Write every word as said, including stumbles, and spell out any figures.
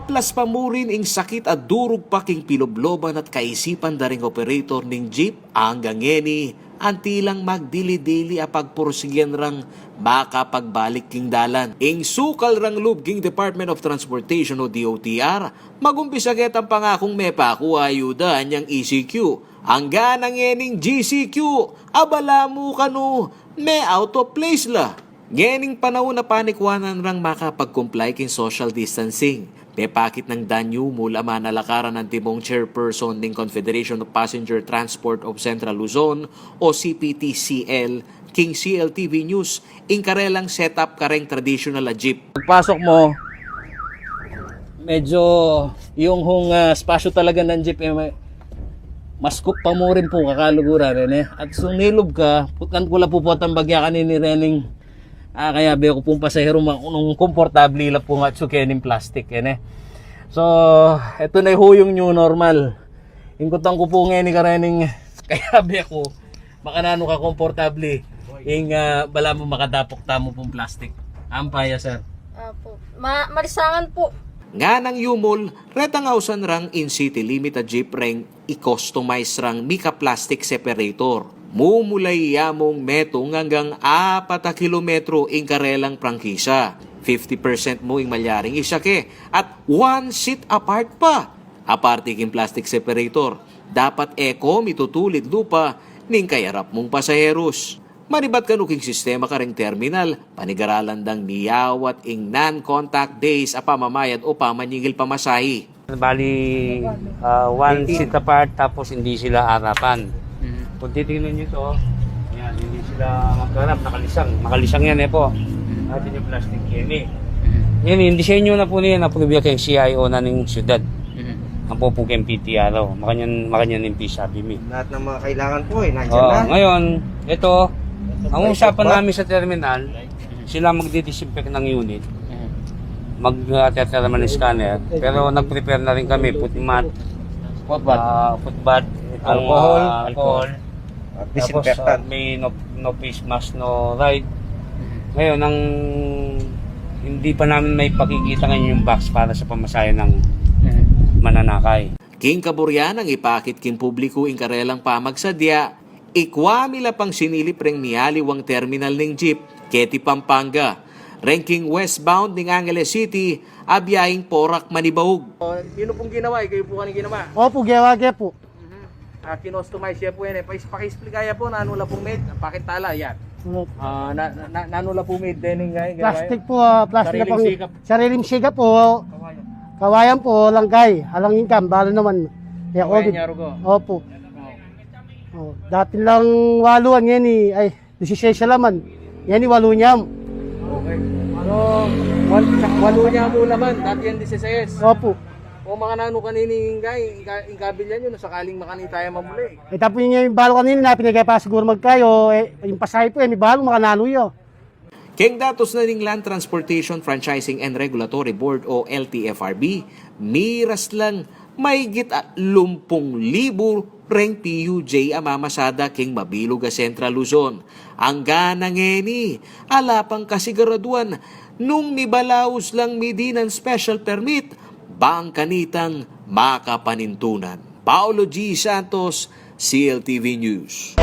Plus pa murin ing sakit a durug pa king pilubloban at kaisipan da ring operator ning jeep, anggang ngeni anti lang magdili-dili a pagpursigian rang makapagbalik king dalan. Ing sukal rang lub king Department of Transportation o D O T R, magumpisa ketang pangakung mepaku ayuda anyang E C Q. Anggang ngening G C Q, abala mu kanu, me-out of place la. Ngening panaun a panikwanan rang makapag-comply king social distancing. Pepakit nang Dan Yumul a manalakaran antimong chairperson ning Confederation of Passenger Transport of Central Luzon o C P T C L king C L T V News ing karelang setup kareng traditional a jeep. Pagpasok mo, medyo yung hung, ah, espasyo talaga ng jeep, eh, may, mas kup pa mu rin po kakaluguran, eh, ne? At sung nilub ka, putlan ko la po po at ang bagya kanini rening, ah, kaya be ko pong pasahero ma-, nung komportable la po nga at suke ning plastic, eh, ne? So, eto na yung new normal. Ingkutan ko po ngayon ni karening kaya be ko, makananu ka komportable. Ing, ah, bala mo makadapok tamu pong plastic. Ampaya, sir. Apo. Ma-, malisangan po. Nganang Yumul, retang ausan rang in-city limit a jeep reng i-customize rang mika-plastic separator. Mumulay ya mung metung anggang apat a kilometro ing karelang prangkisa. Fifty percent mu ing malyaring isake at one seat apart pa. Aparte king plastic separator, dapat e ko mitutulid lupa ning kayarap mung pasaheros. Manibat kanu king sistema kareng terminal, panigaralan dang miyawat ing non-contact days a pamamayad o pamanyingil pamasahe. Bali, ah, one seat apart, tapos hindi sila arapan. Mhm. Kung titingnan nyo to, yan, hindi sila magkaharap, nakalisang. Nakalisang yan, eh po. Mhm. At yung plastic yan, eh. Mhm. Yan, yung disenyo na po niya, na po kayong C I O na ng syudad. Mhm. Ang po po kayong P T R O. Makanyan, makanyan yung pisabi mi. Lahat ng mga kailangan po, eh, nandiyan Oh, na. Ngayon, ito, ang usapan namin sa terminal, sila magdidisinfect ng unit. Mhm. Mag, ah, tetraman scanner. Pero nag-prepare na rin kami, foot mat, Foot bath. ah, foot bath, itong, Alcohol. ah, alcohol. At Tapos, disinfectant. ah, may no, no face mask, no ride. Mhm. Ngayon, ang hindi pa namin may pakikita ngayon yung box para sa pamasahe ng Mhm. mananakay. King kaburyan nang ipakit king publiku ing karelang pamagsadya, ikwa mi la pang sinilip reng mialiwang terminal ning jeep keti Pampanga. Reng king westbound ning Angeles City, a biyaheng Porac Manibaug. O, sino pong ginawa? Ikaw po ang ginawa? Opo, gawa ke po. Mhm. Ah, kinustomize ya po yan eh. Pais-, paki-explain ya po, nanu la pong made? Pakit tala, yan. Opo. Ah, na, na, na, nanu la pong made? Dening nga, nga, Plastic po, ah, plastic Sariling pang, sikap. Sariling sikap po. Kawayan. Kawayan po, langkay. Alang income, bala naman. Kaya Kawayan COVID. Niya rugo. Opo. Oh. Oh, dati lang waluan, ngayon eh, ay, disisesa laman. Yan, iwalu niya. Okay. So, wal-, walu niya mu laman, dati yan disisesa. Opo. O, makananu kanini ing, ing, ing kabilyan nyo, na sakaling makanita ya mamuli. E, tapos yung, yung balu kanini, na pinagay pa siguro magkayo, e, yung pasahe po, e, may balu, makananu yo. Keng datos na ning Land Transportation Franchising and Regulatory Board o L T F R B, miras lang mahigit a lumpung libu reng P U J a mamasada king mabilug a Central Luzon. Anggang ngeni, ala pang kasiguraduan nung mibalaus lang midinan special permit bang kanitang makapanintunan. Paulo G Santos, C L T V News.